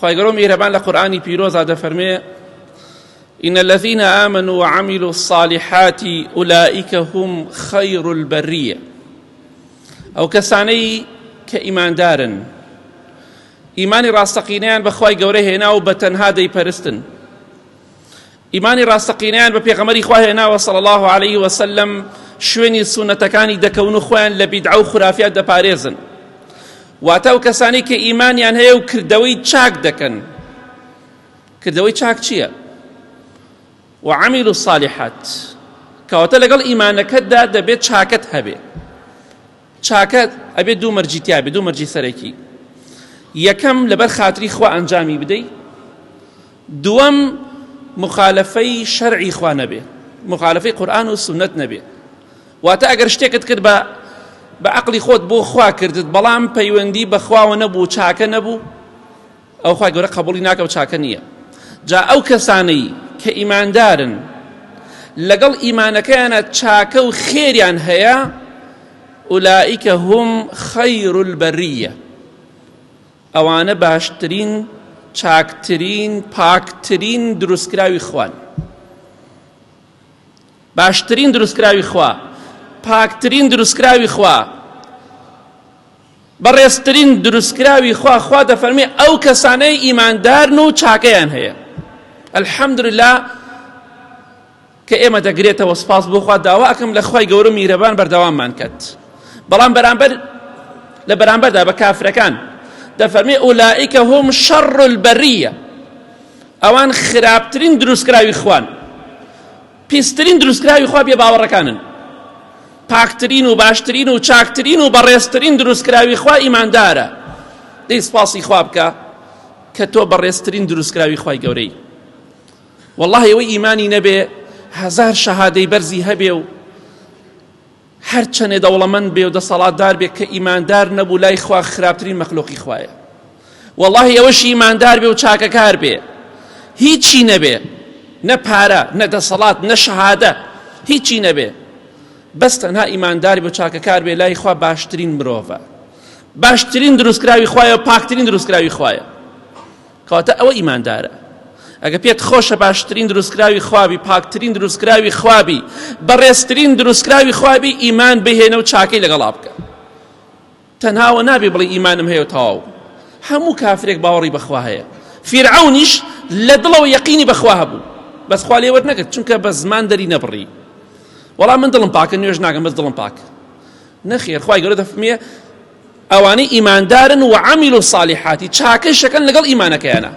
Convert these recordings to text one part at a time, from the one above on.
خوای گەورە و میهرەبان لە قورئانی پیرۆزا دەفەرمێ إن الذين آمنوا وعملوا الصالحات أولئك هم خير البرية ئەو کەسانەی کە ئیماندارن ئیمانی ڕاستەقینەیان بە خوای گەورە هێنا و بە تەنها دەیپەرستن ئیمانی ڕاستەقینەیان بە پێغەمبەری خوا هێناوە صلی الله علیه وسلم شوێنی سوننەتەکانی دەکەون و خۆیان لە بیدعە و خورافیات دەپارێزن واتە ئەو کەسانەی کە ئیمانیان هەیە و کردەوەی چاک دەکەن کردەوەی چاک چییە؟ وعملوا الصالحات کەواتە لەگەڵ ئیمانەکەتدا دەبێت چاکەت هەبێ چاکە ئەبێ دوو مەرجی تیا بێ دوو مەرجی سەرەکی یەکەم لەبەر خاتری خوا ئەنجامی بدەی دووەم مخالفەی شەرعی خوا نەبێ مخالفەی قورئان و سوننەت نەبێ واتە ئەگەر شتێکت کرد بە بە عەقڵی خۆت بۆ خوا کردت بەڵام پەیوەندی بە خواوە نەبوو چاکە نەبوو ئەو خوای گەورە قبوڵی ناکە و چاکە نییە جا ئەو کەسانەی کە ئیماندارن لەگەڵ ئیمانەکەیانە چاکە و خێریان هەیە ئولائیکە هم خیر البریە ئەوانە باشترین چاکترین پاکترین دروستکراوی خوان باشترین دروستکراوی خوا پاکترین دروستکراوی خوا بەڕێزترین دروستکراوی خوا خوا دەفەرمێ ئەو کەسانەی ئیماندارن و چاکەیان هەیە الحمدلله کە ئێمە دەگرێتەوە سپاس بۆ خوا داوا ئەکەم لە خوای گەورە میرەبان بەردەواممان کەت بەڵام بەرامبەر لە بەرامبەردا بە کافرەکان دەفەرمێ ئولائیکە هم شەڕ البەریە ئەوان خراپترین دروستکراوی خوان پیسترین دروستکراوی خوا بێ باوەڕەکانن پاکترین و باشترین و چاکترین و بەڕێزترین دروستکراوی خوا ئیماندارە دەی سپاسی خوا بکە کە تۆ بەڕێزترین دروستکراوی خوای گەورەی واللهی ئەوەی ئیمانی نەبێ هەزار شەهادەی بەرزی هەبێ و هەرچەنێ دەوڵەمەند بێ و دەسەڵاتدار بێ کە ئیماندار نەبوو لای خوا خراپترین مەخلوقی خوایە واللهی ئەوەشی ئیماندار بێ و چاکەکار بێ هیچی نەبێ نە پارە نە دەسەڵات نە شەهادە هیچی نەبێ بەس تەنها ئیماندار بێ و چاکەکار بێ لای خوا باشترین مرۆڤە باشترین دروستکراوی خوایە و پاکترین دروستکراوی خوایە کەواتە ئەوە ئیماندارە ئەگە پێت خۆشە باشترین دروستکراوی خوابی پاکترین دروستکراوی خوابی بەڕێزترین دروستکراوی خوابی ئیمان بهێنە و چاکەی لەگەڵا بکە تەنهاوە نابێ بڵێ ئیمانم هەیە و تەواو هەموو کافرێک باوەڕی بەخوا هەیە فیرعەونیش لە دڵەوە یەقینی بەخوا هەبوو بەس خوا لێ وەرنەگرت چونکە بە زمان دەری نەبڕی وەڵام من دڵم پاکە نوێژ ناکەم بەس دڵم پاک نەخێر خوای گەورە دەفرمێ ئەوانەی ئیماندارن و عەمیلو الصالحاتی چاکەی شەکەن لەگەڵ ئیمانەکەیانە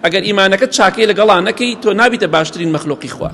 ئەگەر ئیمانەکە چاکەی لەگەڵا نەکەی تۆ نابیتە باشترین مەخلوقی خوا.